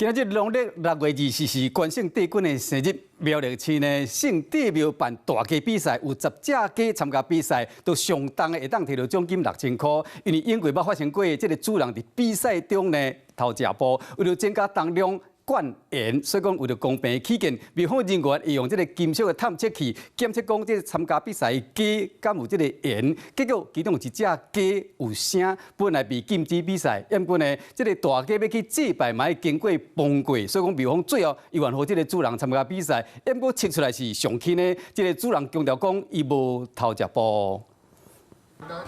今仔日農曆6月24是關聖帝君的生日，苗栗市呢聖帝廟辦大雞比賽，有十隻雞參加比賽，都上重的會當提著獎金6000箍。因為英國捌發生過這个主人佇比賽中呢偷食步，為著增加重量灌鹽，所以講為著公平起見，廟方人員會用這个金屬的探測器檢測講這个參加比賽的雞敢有這个鹽，結果其中有一隻雞有聲，本來被禁止比賽，毋過呢，這个大雞欲去祭拜嘛欲經過磅過，所以講廟方最後猶原予這个主人參加比賽，毋過測出來是上輕的，這个主人強調講伊無偷食步。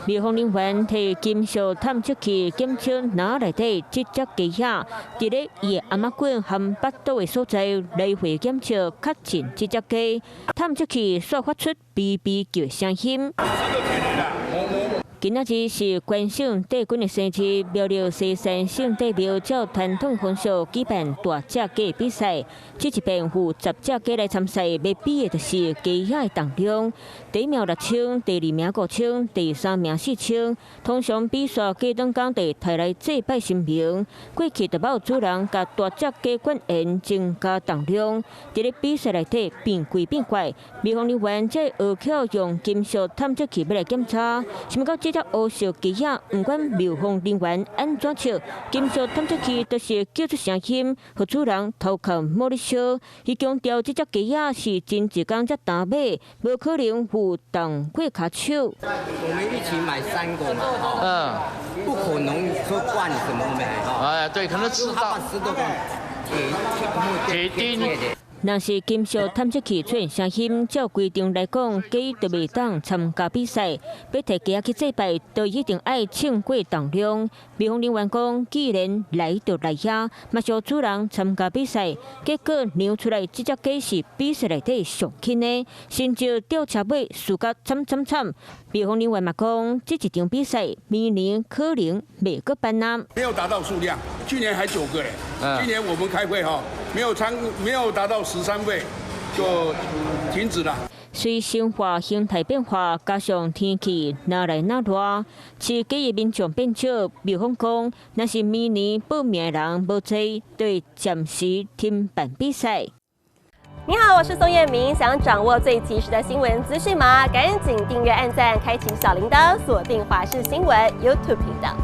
廟方人員提金屬探測器檢測籃內底這隻雞仔，佇咧伊的頷仔頸和腹肚的所在來回檢測，確認這隻雞。探測器煞發出嗶嗶叫的聲音。今仔日是關聖帝君的生日，苗栗西山聖帝廟照傳統風俗舉辦大隻雞比賽。這一遍有十隻雞來參賽，欲比的就是雞仔的重量。第一名6000，第二名5000，第三名4000。通常比賽過兩工就提來祭拜神明。過去就捌有主人共大隻雞灌鹽增加重量。佇咧比賽內底變規變怪，廟方人員才學巧用金屬探測器欲來檢查，想欲到這隻烏色雞仔，毋管廟方人員按怎測，金屬探測器都是叫出聲音，予主人頭殼耄咧燒。伊強調這隻雞仔是前一工才擔買，無可能有動過跤手。我們一起買三個嘛，不可能說灌什麼沒哈。哎，對，可能吃到。鐵釘。若是金屬探測器出現聲音，照規定來講，雞就袂當參加比賽。欲提雞仔去祭拜，就一定愛稱過重量。廟方人員講，既然來就來遐，嘛予主人參加比賽，結果量出來這隻雞是比賽內底上輕的，甚至吊車尾輸甲慘慘慘。廟方人員嘛講，這一場比賽明年可能袂閣辦啊。沒有達到數量，去年還九個嘞，今年我們開會哈，沒有達到13位就停止了。隨生活形態變化，加上天氣若來若熱，飼雞的民眾變少。廟方講，若是明年報名的人無濟，就會暫時停辦比賽。你好，我是宋燕明，想掌握最及時的新聞資訊嗎？趕緊訂閱、按讚、開啟小鈴鐺，鎖定華視新聞 YouTube 頻道。